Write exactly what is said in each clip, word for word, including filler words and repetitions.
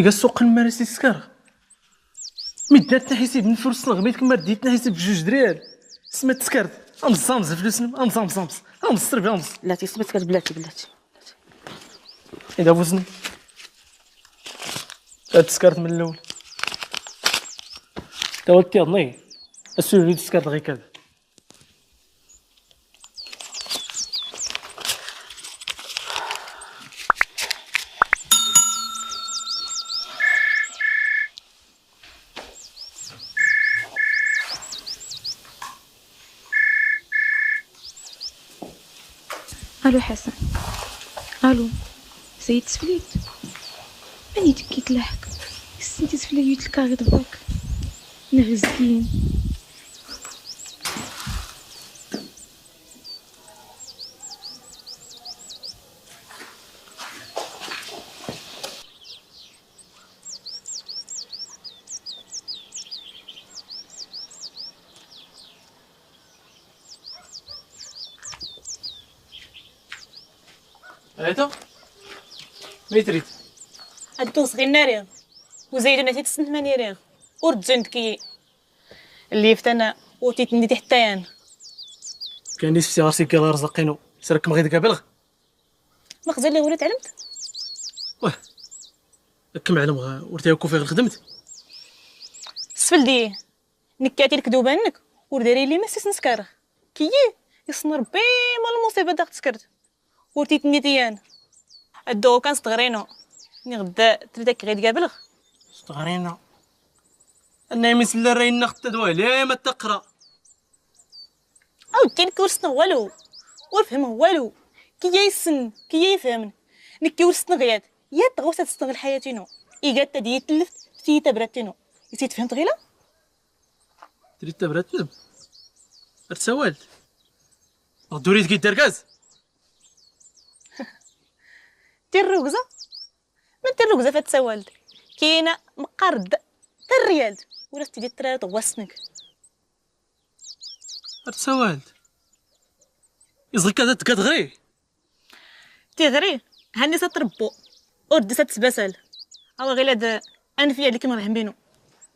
Iga ssuqen mara s-iskar. Middin ad-tnaḥisib n furs n ɣmit kma ddit tnaḥisib juj d riyal. Sma tskart. Amẓẓ, amẓ flusnem, amẓ, amẓ, amẓ. Amẓ, srbi, amẓ. Blatي، sma tskart، blatي، blatي. Ida buznem. Ad tskart min lawel. Tawalt tiyaḍni. Asuri tskart ɣikad. الو حسن. الو. سيد سفليت. اني تكيت لحك. سنتي سفليت لك غير دباك. نغزكين. هذا؟ ما يتريد. هادو صغيرين ريغ. وزايدون هاتي تسنت ماني ريغ. ورد زندكي. اللي فتنا وتيتندي تحتيان. كان نسفتي راسي كي الله يرزقينو. سرك ما غير قابلغ. ما خزر لي ولد علمت؟ واه. كم علم غا ورتي كوفي غير خدمت. سفل دي. نكاتي لك دوبانك. ورداري لي مسس نسكار. كي يصن ربي ما المصيبة داك تسكرت. ورتي تنيتيان. الدو كان ستغرينو. نغدا تبداك غير قابلغ. ستغرينو. أنا يمس لا رينا خدت دوا ليه ما تقرا. أو دينك ورسنا والو. ورفهم والو. كي يسن، كي يفهمن. نكي ورسنا غياد. يا تغوسة تستغل حياتينو. إيقاد تدي يتلف، تي تبرتينو. يسي تفهمت غيلا؟ تريد تبرتنم؟ أرتسوالت. غدوري تقيد درقاز؟ تير رقزة؟ من تير رقزة فتسوالت؟ كينا مقرد. تريالت. ولا تدي ترى تغوسنك. أرتسوالت. يزغي كذا تقدغري. تيغري، هاني ستربو. أرد ستسبسل. أو غير هاد أنفيا اللي كيما رهمينو.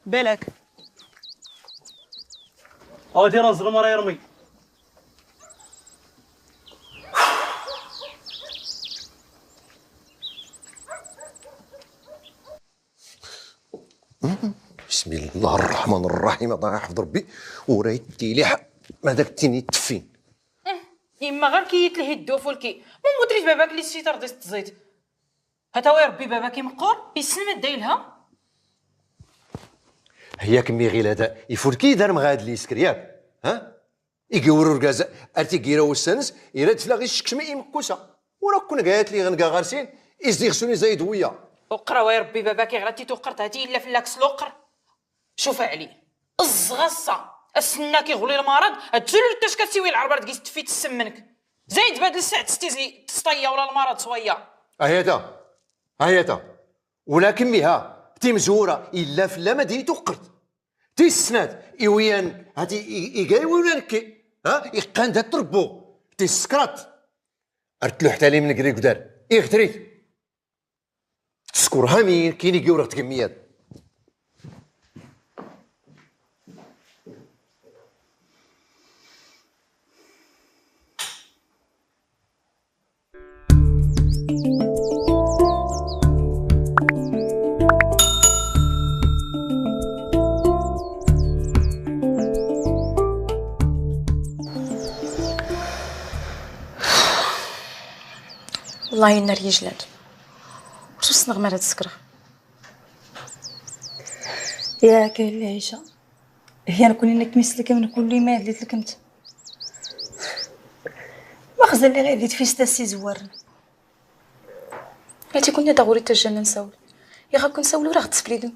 بالك. أو دي راس المرا يرمي. بسم الله الرحمن الرحيم، الله يحفظ ربي. ورايتي لي ح-، ما داك تيني تفين. يما غير كيت ليه يدو فولكي. ما موتريش باباك اللي سيت رضيت تزيت. هتا وي ربي باباك يمقور، يسلم الدايلها. هي كمي غير هذا يفولكي دار مغاد لي يسكر ياك؟ ها؟ إيكي ورور كازا، أرتي كيرا وسانس، إيرا تفلا غير الشكشمة إيمكوسا. ورا كون قالت لي غنكا غارسين، إزدي خصوني زايد ويا. وقرا وي ربي باباك غير تي توقرت هاتي إلا فلاك سلوقر. شوف علي، الزغصة، السنة كيغلي المرض، هتزول التاش كتسوي العربة تقيس تفيت السمنك. زايد بهاد الساعة تستيزي تسطيا ولا المرض صويا. أهيتا، أهيتا. ولكن ميها، تيمزورة، إلا فلا ما دي توقرت. تيسنات، إيويان، هاتي إي-، إيقاي ويويان كي. ها؟ إيقان دا تربو. تيسكرات. أرتلو حتى لي من قريق دار. إيه غتريت. تسكر هامين كيني كيورغ تكميات. والله إنا ريجلات. ورسوس نغمة هاد السكرة. يا كاين العيشة. هي نكون إنك مسلكة من كل ما دليت لك أنت. ما خزر لي غير ديت فيستا سي زوارن. هاتي كنا داغوري تجانا نساول. يا غا كون ساولو راه غتسبليدو.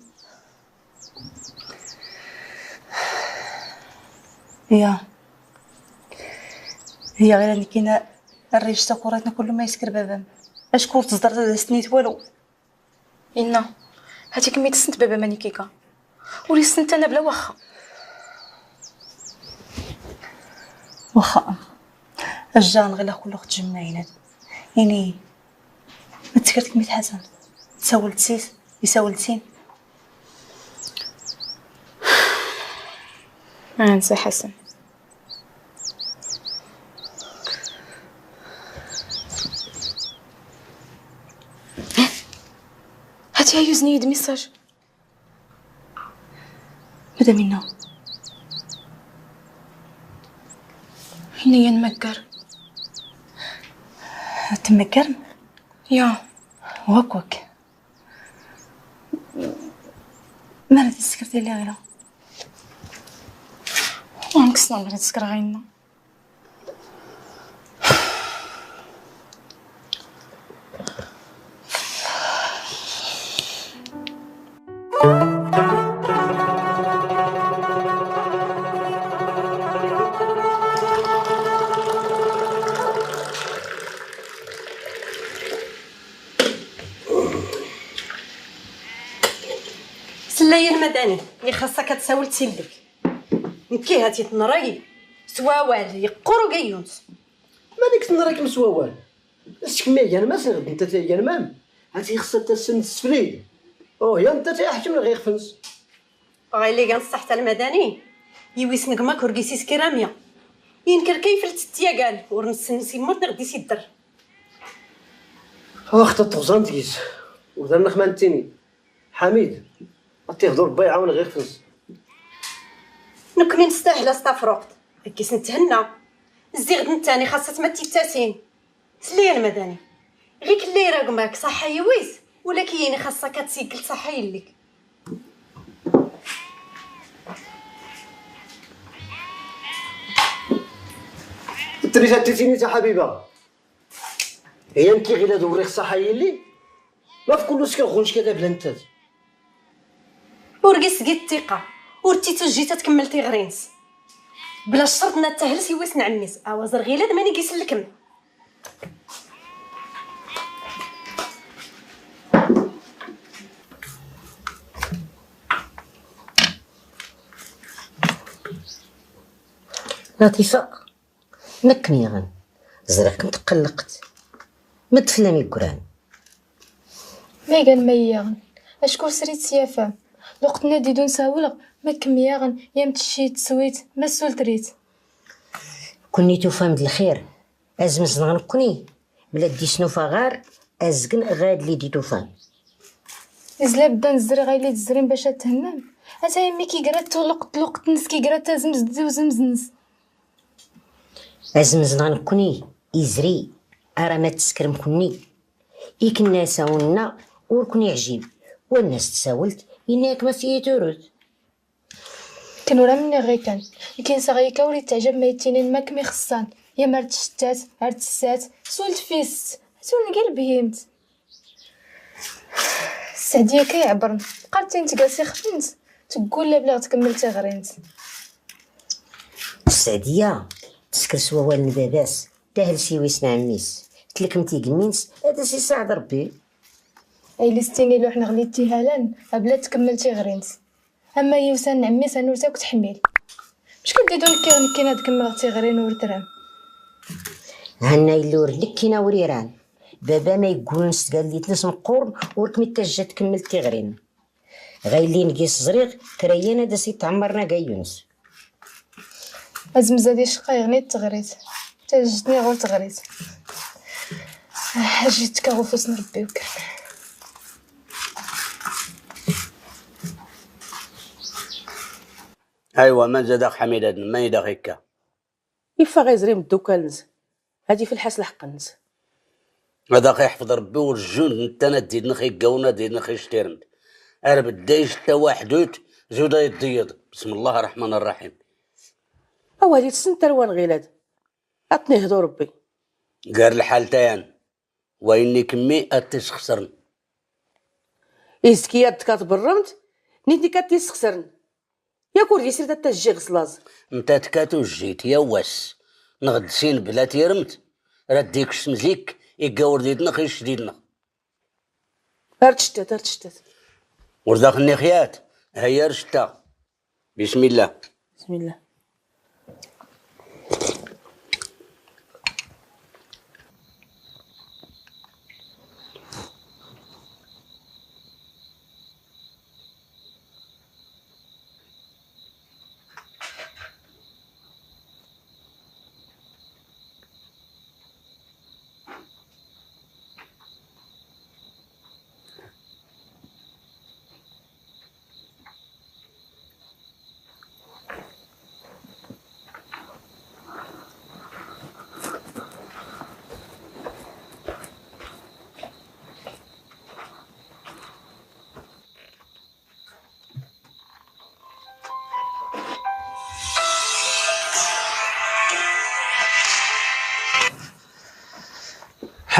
يا. هي غير أنا كاينة الريش تاكوراتنا كل ما يسكر بابام. أشكور تصدر تدستنيت والو. إنا. هاتي كمية السنت بابا ماني كيكا. ولي السنت أنا بلا واخا. واخا. الجان غير كل وقت جمعينات. يعني، ما تسكرت كمية حسن. تساولت سيس. يساول سين. ما ننسى حسن. هاتي يا يوزني يد ميساج. ماذا منا؟ هنا ينمكر. تمكرن؟ يا. وك وك. ما راه تسكرتي لي غيره؟ وانكسنا ما تسكر غينا. سلايا المدني، اللي خاصك تساول تسلك. نكي هاتي تنراي سواوال يقرو قيونس. مالك تنراي كم سواوال؟ اسك ميغان ما سنغد انت تيغان مام. هاتي خصها تسن تسفريد. اوه، يا انت تيحكم غير خفنس. غاي اللي كان الصحة المدني. يويس نقما كوركيسيس كراميا. ينكر كيف التتيا قال، ورنسن سيموت نغدي سيدر. اخت الطوزان تقيس. ودرنا خمان تيني. حميد، غتيهضر با يعاون غير خفز. نكني نستاهل استفرقت. هكي سنتهنى. الزيغد نتاني خاصة ما تيتاسين. سلي المدني. غير كلي راك ماك صحة يويس، ولا كيني خاصة كتسيكل صحة يليك. تريد تيتيني تا حبيبة. هي نكي غير هادو الريخ صحة يلي. ما في كل سكر خونش كذا بلا نتاز. ورقي سقي الثقة. ورتي تجي تتكمل تيغرينس. بلا الشرط نا تهلس يويس نعميس. اوا زر غيلاد ماني قيس لكم. لطيفة. نكنيغن. زريغ كم تقلقت. مد فلامي قران. ميغان ميغان. اشكون سريت سيافام. لوقت نادي دون ساولغ. ما كمياغن. يام تشيت سويت. ما سول تريت. كوني توفام د الخير. ازمزنغ نكوني. بلا دي شنو فغار. ازقن غاد لي دي توفام. ازلا بدا نزري غايلي تزرين باش اتهنم. اتا يمي كي قرات تولق تلوق تنس كي قرات ازمز دي وزمزنس. ازمزنان كوني، إزري، أرا ما تسكرم كوني. إيك الناس هنا وركني عجيب، والناس تساولت إنك ما في تورث. كنورا مني غير كان، لكن صغير كوري تعجب ما يتينين ما كمي خصان، يا مرت شتات، مرت سات، سولت فيست، سولت قلبي يمت. السعدية كيعبرن، بقات تين تجلسي خفنت، تقول لا بلا تكمل تغرينت. السعدية تسكر سوا والن باباس، تاهل سيويس نعميس، تلكم تيقمينس، هذا سي سعد ربي. اي لستيني لوح نغلي تيهالن، بلا تكمل تغرينت. اما يوسان نعميس انورتك تحميل. مش كدي دون كي نكينا تكمل تغرين ورترم. هنا يلور لكينا وريران. بابا ما يقولنس قال لي تنس مقورن وركمي تجا تكمل تغرين. غايلين قيس زريغ، كريانة دا سي تعمرنا قايونس. أزمزة دي شقا يغني تغريت. تجتني غير تغريت. آه، جيت كغفوس نربي وكرم. ايوا، من زادخ حميد ادم، من يدخ هكا؟ يفا غيزري من الدكان نز. هادي في الحاس لحق نز. هذا غيحفظ ربي والجند، انت انا ديدنا خي قونا ديدنا خي شتيرند. اربد دايش تا واحد ويت، زودا يضيض. بسم الله الرحمن الرحيم. او هادي تسن تروان غيلاد. اطني هدو ربي. قال الحال تيان. واني كمي اتسخسرن. إزكي يدك تبرمت، نيتني كتسخسرن. يا كوردي سير تتجي غسلاز. نتا تكاتو جيت يا واس. نغدسين بلا تيرمت. رديك شمزيك، إيقا ورديتنا خير شديدنا. هرتشتت، هرتشتت. ورداخلني خيات، هيا رشتا. بسم الله.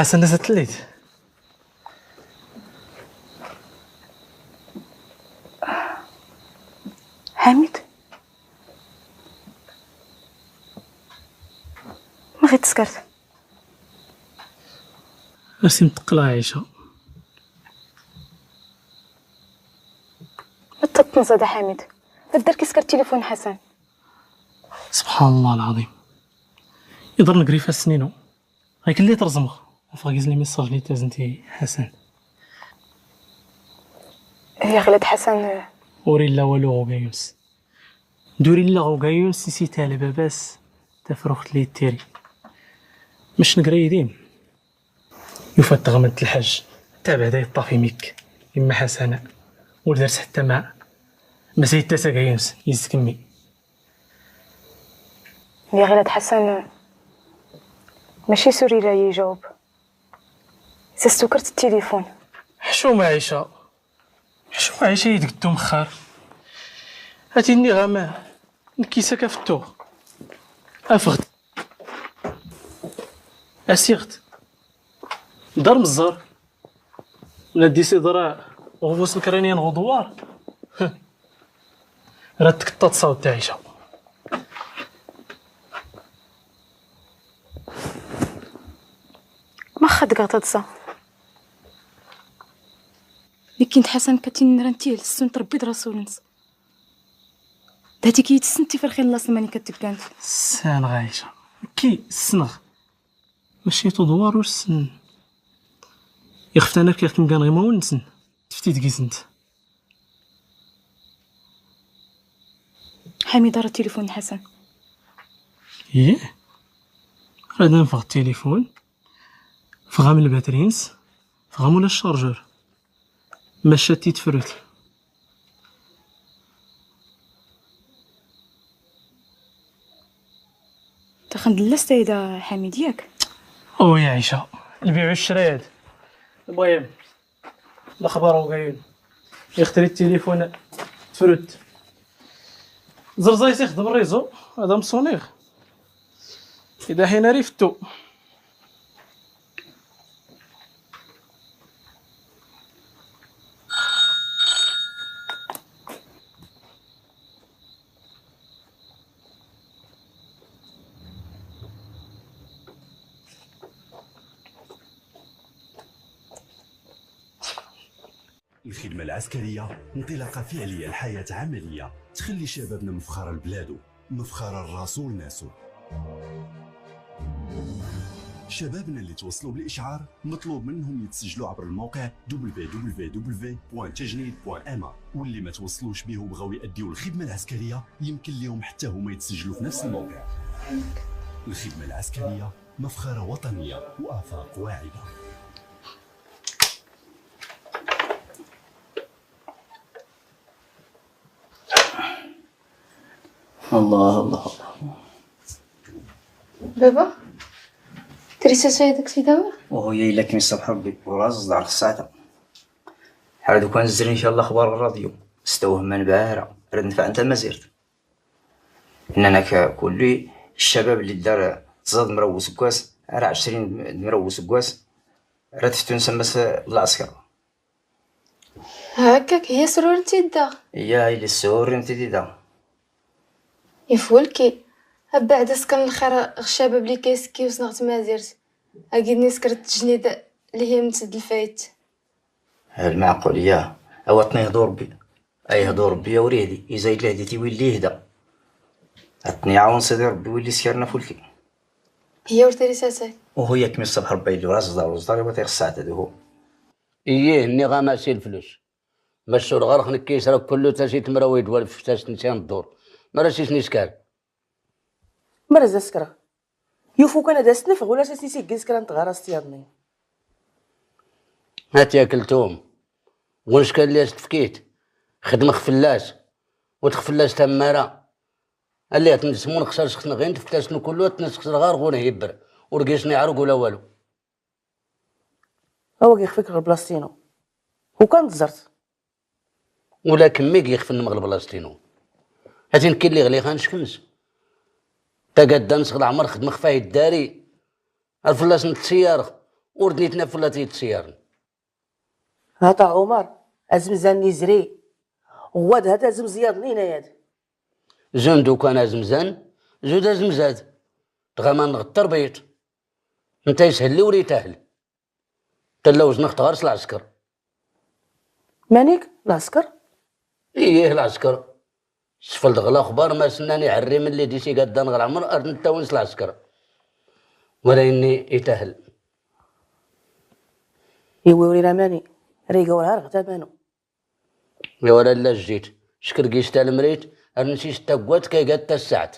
ܐܣܢ ܕܐܙܬ ܠܝܬ. ܗܡܝܕ؟ ܡܚܝ ܕܣܟܪܬ؟ ܐܣܝ ܡܬܩܠܐ ܥܝܫܐ. ܡܬܩܠܐ ܡܙܕܐ ܗܡܝܕ. ܒܕܪ ܟܝ ܣܟܪܬ ܬܠܝܦܘܢ ܕܚܣܢ؟ سبحان الله العظيم. ܝܕܪܢ ܓܪܝܦܐ ܣܢܝܢܘ. ܗܝ ܟܠܝ ܬܪܙܡܚ. ܐܦ ܓܙܠܝ ܡܝܣܓ ܠܝ ܬܙܢܬܝ ܚܣܢ. ܝܐ ܚܠܐ ܕܚܣܢ. ܘܪܝ ܠܗ ܘܠܘ ܓܘ ܓܝܘܢܣ. ܕܘܪܝ ܠܗ ܓܘ ܓܝܘܢܣ ܣܝ ܬܠܐ ܒܒܣ. ܬܦܪܘܚܬ ܠܝ ܬܪܝ. ܡܫܢ ܓܪܝ ܕܝܡ. ܝܘܦܐ ܕܓܡܬ ܠܚܓ، ܬܒܐ ܕܝ ܛܦܝ ܡܝܟ، ܝܡܐ ܚܣܢܐ، ܘܠܕܪܣ ܚܬܐ ܡܐ، ܡܣܝܬܐ ܣܓܝܘܣ، ܝܙܟܡܝ. ܝܐ ܚܠܐ ܕܚܣܢ، ܡܫܝ ܣܘܪܝ ܠܐ ܝܓܘܒ. ܣܣܘܟܪܬ ܬܠܝܦܘܢ. ܚܫܘܡܐ ܥܝܫܐ. ܚܫܘܡܐ ܥܝܫܐ ܝܕ ܓܕܘ ܡܚܪ. ܐܬܝ ܢܝ ܓܡܐ. ܢܟܝ ܣܟܐ ܦܬܘ. ܐܦܓܕ. ܐܣܝܓܕ. ܕܪ ܡܙܪ. ܢܕܝ ܣܝܕܪܐ. ܘܒܘܣ ܠܟܪܢܝܢ ܓܘ ܕܘܪ. ܪܬܟ ܬܨܘܬ ܥܝܫܐ. ܡܚܕ ܓܬ ܬܨܐ. ܢܟܝ ܢܬ ܚܣܢ ܟܬܝܢ ܢܪܢ ܬܝܠ ܣܘܢ ܬܪܒܝ ܕܪܣܘܠܢܣ. ܕܗܬܝ ܟܝ ܬܣܢ ܬܝ ܦܪܚܝܢ ܠܨܡܢܝ ܟܬܓܢܬ. ܣܢܓ ܥܝܫܐ. ܟܝ ܣܢܓ. ܡܫܝܬܘ ܕܘܪ ܘܣܢ. ܝܚܬܢܐ ܟܝܚ ܟܡ ܓܢ ܓܡܘܢܣܢ. ܬܦܬܝ ܕܓܙܢܬ. ܗܡܝ ܕܪܐ ܬܠܝܦܘܢ ܕܚܣܢ. ܝܐ؟ ܪܕܢ ܦܓ ܬܠܝܦܘܢ. ܦܓ ܡܠ ܒܬܪܝܢܣ. ܦܓ ܡܘܠ ܫܪܓܪ. ܡܫܬܝ ܬܦܪܘܬ. ܬܚܢ ܕܠܣܬܐ ܝܕܐ ܗܡܝ ܕܝܟ. ܐܘ ܝܐ ܥܝܫܐ. ܠܒܝܥ ܘܫܪܝ ܕ. ܡܘܝܡ. ܠܐ ܚܒܪ ܘܓܝܘܢ. ܝܚܬܪܝ ܬܠܝܦܘܢ. ܬܦܪܘܬ. ܙܪܙܝ ܣܝܚ ܕܡܪܝܙܘ. ܐܕܡ ܨܘܢܝܚ. ܐܝܕܐ ܗܝܢ ܪܝܦܬܘ. الخدمة العسكرية انطلاقة فعلية لحياة عملية تخلي شبابنا مفخرة لبلادو، مفخرة لراسو ولناسو. شبابنا اللي توصلوا بالإشعار مطلوب منهم يتسجلوا عبر الموقع دبليو دبليو دبليو بوان تجنيد بوان إم أ، واللي ما توصلوش بيه وبغاو يأديوا الخدمة العسكرية يمكن ليهم حتى هما يتسجلوا في نفس الموقع. الخدمة العسكرية مفخرة وطنية وآفاق واعدة. الله، الله، الله. بابا، تريسا سيدك سيداوي؟ وهو يلك من الصبح ربي، وراز دار الساعة. حال دوكا نزل إن شاء الله أخبار الراديو. استوهم من بارا، رد نفع أنت مزيرت. إننا ككل الشباب اللي دار تزاد مروس كواس، راه عشرين مروس كواس، راه تفتون سمس العسكر. هكاك هي سرور انت دا. هي هاي اللي سرور انت دا. يفولكي. أبعد أسكن الخير غشابة بلي كيسكي وسنغت مازيرت. أكيد نسكرت التجنيد اللي هي متد الفايت. المعقول يا. أو تني هدور بي. أي هدور بي وريدي. إذا يدلي هديتي وين لي هدا. أتني عاون سيدي ربي وين لي سكرنا فولكي. هي ورتي لي ساساي. وهو ياك من الصبح ربي يدور راس دار وزدار يبطي الساعة هدوهو. إيه، ني غاماسي الفلوس. مشور غير خنك كيسرا كله تاسي تمرويد والف تاس نسيان الدور. ما راسيس نسكار. مرز اسكرا. يوفو كان هذا سنف غولا ساسني سي كيس كرا نتغارا ستياضني. هاتي يا كلثوم. ونش كان لي استفكيت. خدمة خفلاس. وتخفلاس تمارا. اللي تنسمون خسر سخنا غين تفكتاس نكلو تنسخسر غار غون هيبر. ورقيسني عرق ولا والو. هو كيخفيك غير بلاصتينو. وكان تزرت. ولا كميك يخفن مغلب بلاصتينو. هاتي نكي اللي غلي خانش كنس. تا قد نسخ العمر خدم خفاه الداري. الفلاس نتسيارخ. Ur d-nitnaffel a t-yettsiyarn. Hata Umar, azmzan n-izri. Ɣwad hata azmziyad n-inayad. Zun dukan azmzan, zud azmzad. Dɣa ma nɣ-tterbiṭ. Nta ishel-li ur itahl. Talla uzneɣ-t ɣar s-lɛaskar. Manik? Lɛaskar? Ih, lɛaskar. Sfel dɣ-laxbar ma s-nnan iɛrrimen lli d-isigaddan ɣ-lɛmr ar-ten-ttawen s-lɛaskar. Wala inni itahl. Iwwi ur iramani, riga ur har ɣ-tamanu. Iwala lla zzit, skr gis talmrit, ar-nsis taggwat kay gad tassaɛt.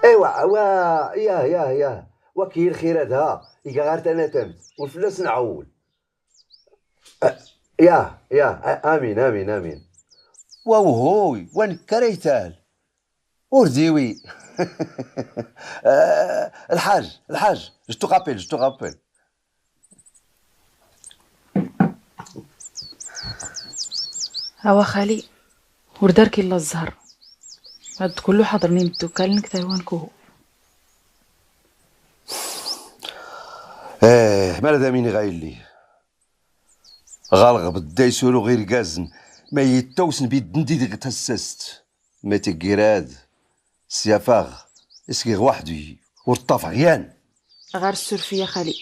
Aywa, wa, yah, yah, yah. Wa kiyy lxir ad-ha, iga ɣar tanatamt, ur fell-as nɛwwl. Ah, yah, yah, a-, amin, amin, amin. Wa uhuy, wa nekk ara itahl. Ur d-iwi. Ah, lḥaj, lḥaj, je te rappelle, je te rappelle. Awa xali, ur d-ark illa zzher. Had kullu ḥaḍrn imddukal-nnek tarwa-nnek uhu. Eh, mara d amin iɣa illi. Ɣalɣ bedda isuru ɣ-irgazn, ma ittawsn bidn di dɣ tassast. Ma tiggirad, syafaɣ, isgiɣ waḥdi, ur ṭṭafeɣ yan. Ɣar ssurf-iyi a xali.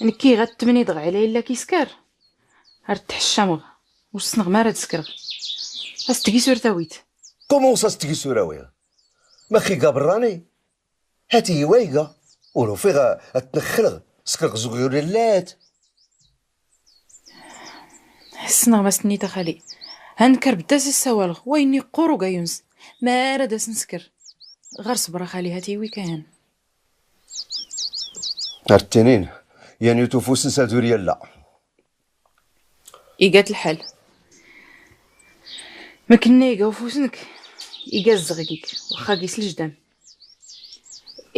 Nekki ɣa ttemnid ɣ ɛla illa k-iskar. Ar tḥeccamɣ, ur ssnɣ mara d-skrɣ. As-tgis ur tawit. Comment ça, as-tgis ur awiɣ? Max iga berrani? Hati iwa iga, ur ufiɣ ad t-nxlɣ, skrɣ zuɣ ur illat. Ssnɣ ma s-tnnit a xali. Hannkr bda s-ssawalɣ, wa inni qqur uga yuns. Mara d as-nskr. Ɣar sbr a xali, hati iwi kan. Ar ttinin, yan yut ufus-ns ad ur yalla. Iga-t lḥal. Mknna iga ufus-nnek, iga zzɣ-ik, waxxa gis ljdam.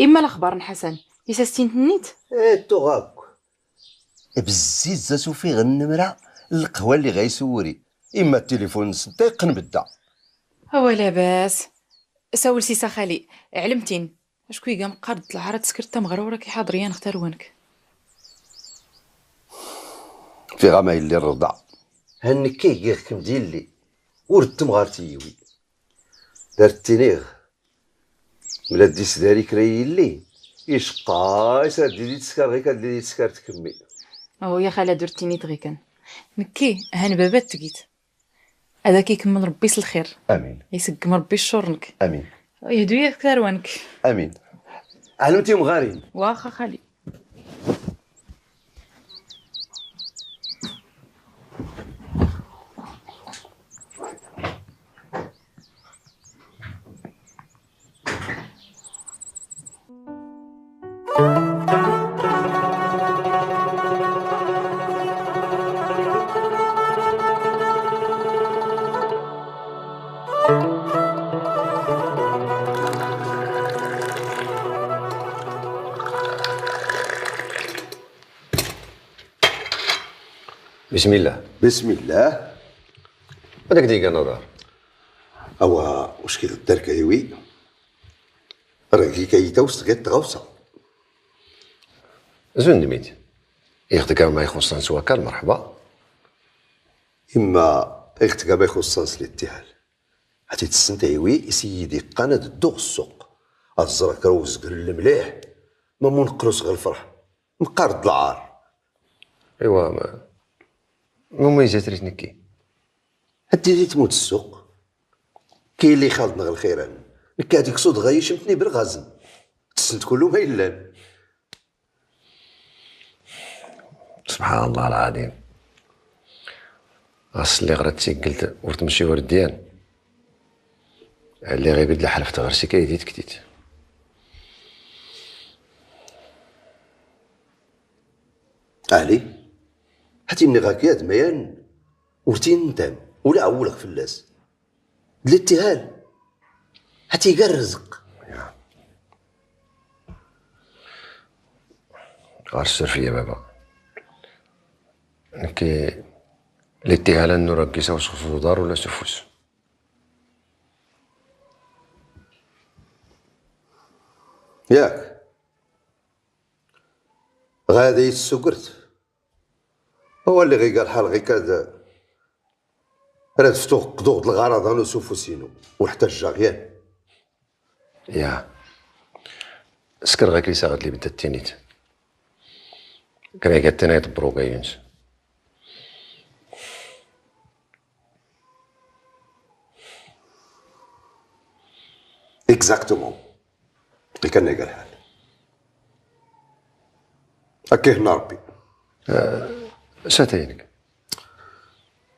Imma laxbar n Ḥasan, is as-tin-tnnit? Eh, tuɣ akk. Bzzizz as-ufiɣ nnmra n lqhwa lli ɣa iswuri. Imma tilifun-ns nta iqqn bdda. Awa labas. Sawel sis a xali, ɛlmtin. Acku iga mqqar d lɛar ad tskrt tamɣra ur ak-iḥaḍr yan ɣ tarwa-nnek. Fiɣ a ma illi rrḍa. Hannekki giɣ-km d illi. Ur d-tmɣart iyiwi. Dar ttiniɣ. Mla d-isdari kra yilli. Icqqa is ad d-idi tskar ɣik ad d-idi tskar tkmmi. Aw ya xalad ur ttinit ɣikan. Nekki han baba tgit. Ad ak-ikemmel Rebbi s lxir. Amin. Iseggem Rebbi ccur-nnek. Amin. Yehdu-yak tarwa-nnek. Amin. Ɛlmt imɣarin. Waxa xali. بسم الله. بسم الله. هذاك ديقا نظر. أوا، واش كي غدار كيوي؟ راكي كيتوس غير تغوصة. زون دميت. يخدك ما يخصن سواكر، مرحبا. إما يخدك ما يخصن سليتيهال. هاتي تسنتيوي يسيدي قانا دو السوق. الزرك روز قل مليح. ما منقلوس غير الفرح. مقارض العار. إيوا، ما، مميزات ريت نكي. هدي دي تموت السوق. كاين اللي خالطنا غير الخيران. نكا هذيك صوت غايشمتني بالغزل. تسنت كله ما يلان. سبحان الله العظيم. غاس اللي غرات سيقلت ورتمشي ورديان. اللي غيبد لحلفت غير سيكايدي تكتيت. علي، هاتي مني غاكيات ميان، ورتين نتام، ولا عولك فلاس. دلتي هال. هاتي قال الرزق. يا. غير السر فيا بابا. نكي لتي هالا نورا كيسا وسخصو دار ولا سفوس. Yak. Ɣaya da yi-tessugert. Awal-i ɣiga lḥal ɣikad. Rad ftuɣ qduɣ d lɣaraḍ-anu s ufus-inu. Ur ḥtajjaɣ yan. Ya. Skr ɣakli saɣ d libnt ttinit. Krayga ttinit brugayuns. Exactement. Ikan iga lḥal. Akka ihenna Rebbi. Sataynek.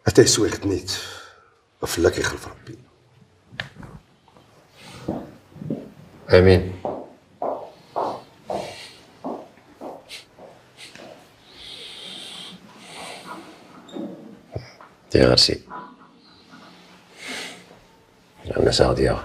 Atay swiɣ-ten-id. Fell-ak ixlef Rebbi. Amin. Tiɣersi. Ana saɣ diɣ.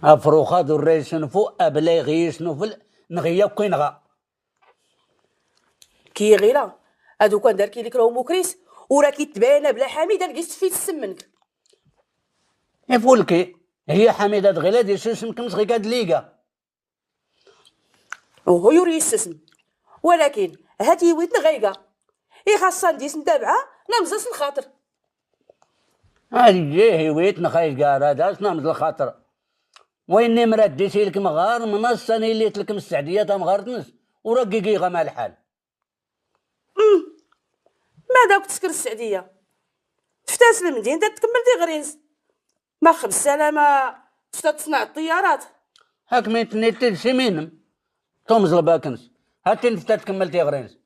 Afrux-a d urra isenfu, abla iɣi isnufel, nɣi yakk inɣa. Kiɣila, ad ukan darki lkra umukris, ur ak-itbayan abla Ḥamid ad gis tfit ssem-nk. Ifulki, hiya Ḥamid ad ɣila d isusem kms ɣiga d liga. Uhu, ur yessasem. Walakin, hat yiwit n ɣayga. Ixaṣṣan dis n tabɛa, namẓ-as lxaṭer. Ayyih, yiwit n ɣayga, ara das namẓ lxaṭer. Wayen imra ddis ilkem ɣar, mnaṣṣan illi tlkem sseɛdiya tamɣart-ns, ur agigi ɣam lḥal. Mm. Ma d akk tsker Sseɛdiya. Tefta-s lmdint ad tkemmel tiɣri-ns. Ma xbes salama tefta tesnaɛ ṭṭiyarat. Hakmi tnit-id siminem. Tumẓ lbak-ns. Hatin tefta tkemmel tiɣri-ns.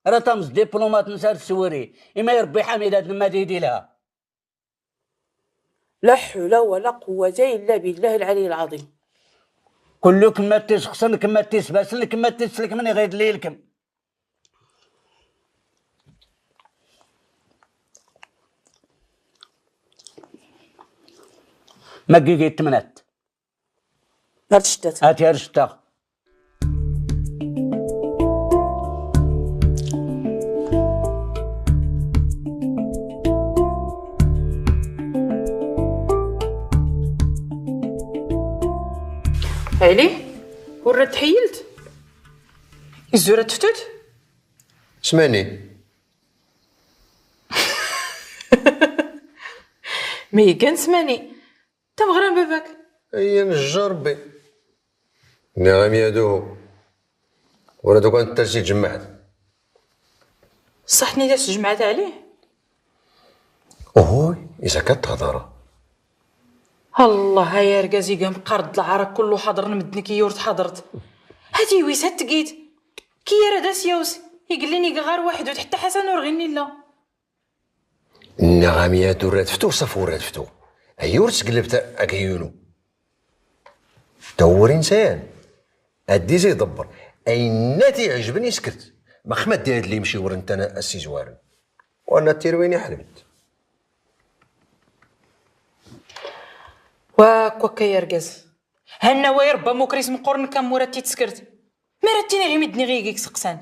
Ra tamẓ diplumat-ns ar tswiri. Ima irebbi Ḥamid ad nmad-id ilha. La ḥula wala quwwata illa billah lɛali lɛaḍim. Kullu kemma tisxsen, kemma tisbasen, kemma tislekmen iɣid lilkem. Ma gigi tmnat. Ar tcttat. Ati ar cttaɣ. Ɛli, ur ra tḥeyyilt? Izura tftut? Smani. Ma igan smani. Tamɣra n baba-k. Ayya, nejja Rebbi. Nniɣ-am ya duhu. Ula d ukan ttarsi tjemmaɛt. Ṣṣaḥ tnida s tjemmaɛt a Ɛli? Uhuy, izakka ad-tehḍer. Allah, ay argaz iga mqqar d lɛaraq kullu ḥaḍren, medden-ki ur tḥaḍret. Hati iwis hat tgit. Ki ara d as-yaws. Igellin iga ɣar waḥdut, ḥetta Ḥasan ur ɣin illa. Nniɣ-am ya tura tftu, ṣaf ur ra tftu. Ay ur tseglbt a, a gayunu. Tawuri n sayan. Addiz iḍebber. Ayen nna t-iɛejben iskert. Maxma ddi ad limciwr n tana as-izwaren. Wa nna tirwin iḥelbent. Wa kwakka yargaz. Hanna wa irbba mukris meqqur n kammura t-itskert. Mara ttiniɣ imi d-nniɣ igi iseqsan.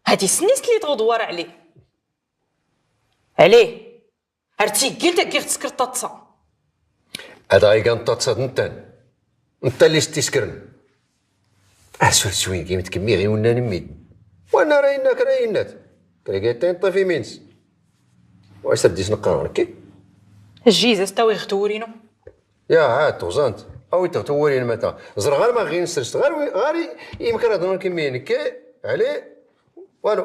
Hadi snis li tɣuḍ war Ɛli. Ɛli. Ar tiggilt a ggiɣ tskert taḍsa. Ad ɣigan taḍsa d nttan. Nttan li s-tiskren. Asur swin gim tkemmiɣ i unnan mmid. Wanna ra inna kra innat. Kra gay tain ṭif imins. Wa isabdis neqqar nekki. Jizas tawiɣ tawuri-nu. Ya, ha, tuẓant. Awi-t tawuri n mata. Ẓreɣ ɣar ma ɣin srest. Ɣar wi, ɣar i, imkraḍ n kemmi nekki. Ɛli. Walu.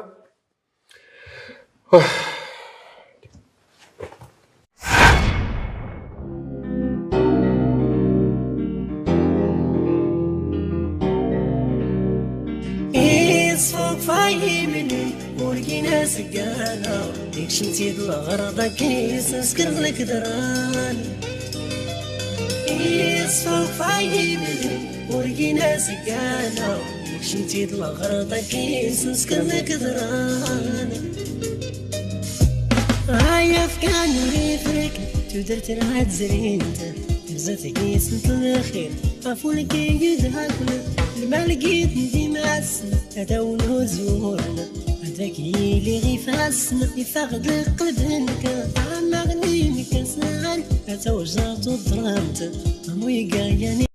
Iṣfuk fayimni urgin asgana, ikcem-t-id lɣerḍ akin snskrd lkdran. Iṣfuk fayimni urgin asgana, ikcem-t-id lɣerḍ akin snskrd lkdran. Ay afkan ur ifrk tudert n ɛad zrint, tbzat gis n tlxir. Afulki yudhakn lmalgit n dimasn, ad awn uzurn ad ak-yili ɣ-ifassn, ifaɣ-d lqlb-nk, ɛmrn-nk asnal ad tawjat uḍrmt. Am wiga yan